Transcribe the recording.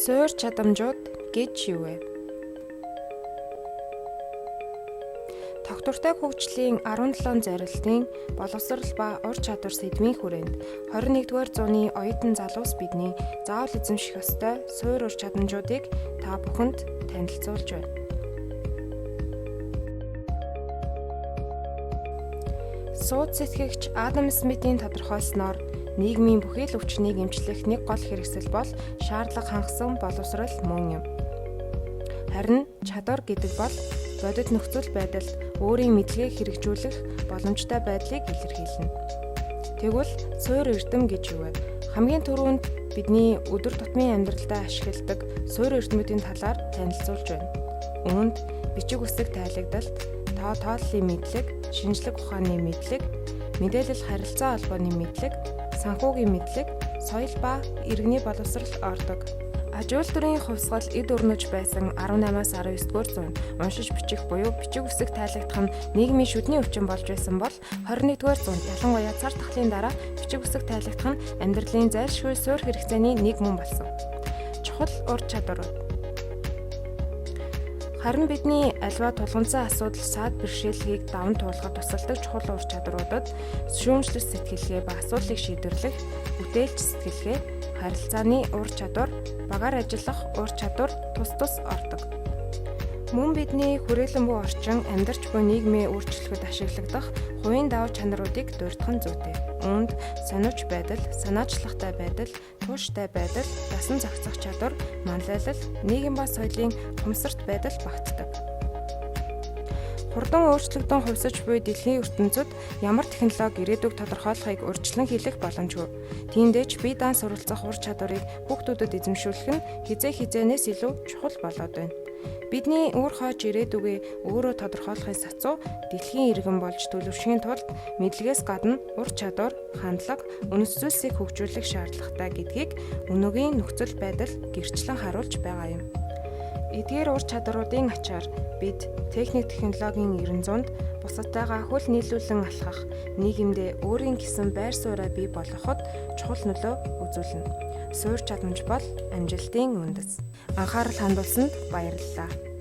Суур чадамжууд гэж юу вэ? Тогтвортой хөгжлийн 17 зорилтын боловсрол ба ур чадвар сэдвийн хүрээнд 21-р зууны оюутан залуус бидний заавал эзэмших ёстой суур ур чадамжуудыг та бүхэнд танилцуулж байна. Сууд сэтгэгч Адам Смитийн тодорхойлсноор нийгмийн бүхий л өвчнийг эмчлэх нэг гол хэрэгсэл бол шаардлага хангасан боловсрол мөн юм. Харин чадвар гэдэг бол бодит нөхцөл байдалд өөрийн мэдлэгийг хэрэгжүүлэх боломжтой байдлыг илэрхийлнэ. Тэгвэл суур эрдэм гэж юу вэ? Хамгийн түрүүнд бидний өдөр тутмын амьдралдаа ашигладаг суур эрдмүүдийн талаар танилцуулж байна. Үүнд бичиг үсэг тайлагдалт, тоо тооллын мэдлэг, шинжлэх ухааны мэдлэг, мэдээлэл харилцаа холбооны мэдлэг, санхүүгийн мэдлэг, соёл ба иргэний боловсрол ордог. Аж үйлдвэрийн хувьсгал эд өрнөж байсан 18-аас 19-р зуунд уншиж бичих буюу бичиг үсэг тайлагдах нь нийгмийн шүдний өвчин болж байсан бол 21-р зуунд ялангуяа цар тахлын дараа бичиг үсэг тайлагдах нь амьдралын зайлшгүй суурь хэрэгцээний нэг мөн болсон. Чухал ур чадварууд. Харин бидний альва тулгамдсан асуудал саад бэрхшээлийг даван туулахад тусалдаг чухал ур чадваруудад шүүмжлэх сэтгэлгээ ба асуудлыг шийдвэрлэх, бүтээлч сэтгэлгээ, харилцааны ур чадвар, багаар ажиллах ур чадвар тус тус ордог. Мөн бидний хүрээлэн буй орчин амьдарч буй нийгмээ өөрчлөхөд ашиглагдах хувийн давуу чанаруудыг дурдах нь зүйтэй. Үүнд сониуч байдал, санаачлагтай байдал, тууштай байдал, дасан зохицох чадвар, манлайлал, нийгэм ба соёлын ухамсарт байдал багтдаг. Хурдан өөрчлөгдөн хувьсаж буй дэлхийн ертөнцид ямар технологи ирээдүйг тодорхойлохыг урьдчилан хэлэх боломжгүй. Тиймдээ ч бие даан суралцах ур чадварыг хүүхдүүдэд эзэмшүүлэх нь хизээ хизээнээс илүү чухал болоод байна. Бидний үр хойч ирээдүгээ өөрөө тодорхойлохын сацуу дэлхийн иргэн болж төлөвшөхийн тулд мэдлэгээс гадна ур чадвар, хандлага, үнэт зүйлсийг хөгжүүлэх шаардлагатай гэдгийг өнөөгийн нөхцөл байдал гэрчлэн харуулж байгаа юм. Эдгээр ур чадваруудын ачаар бид техник технологийн 900-нд бусадтайгаа хөл нийлүүлэн алхах, нийгэмдээ өөрийн гэсэн байр сууриа бий болгоход чухал нөлөө үзүүлнэ. Суур чадамж бол амжилтын үндэс. Анхаарал хандуулсанд баярлалаа.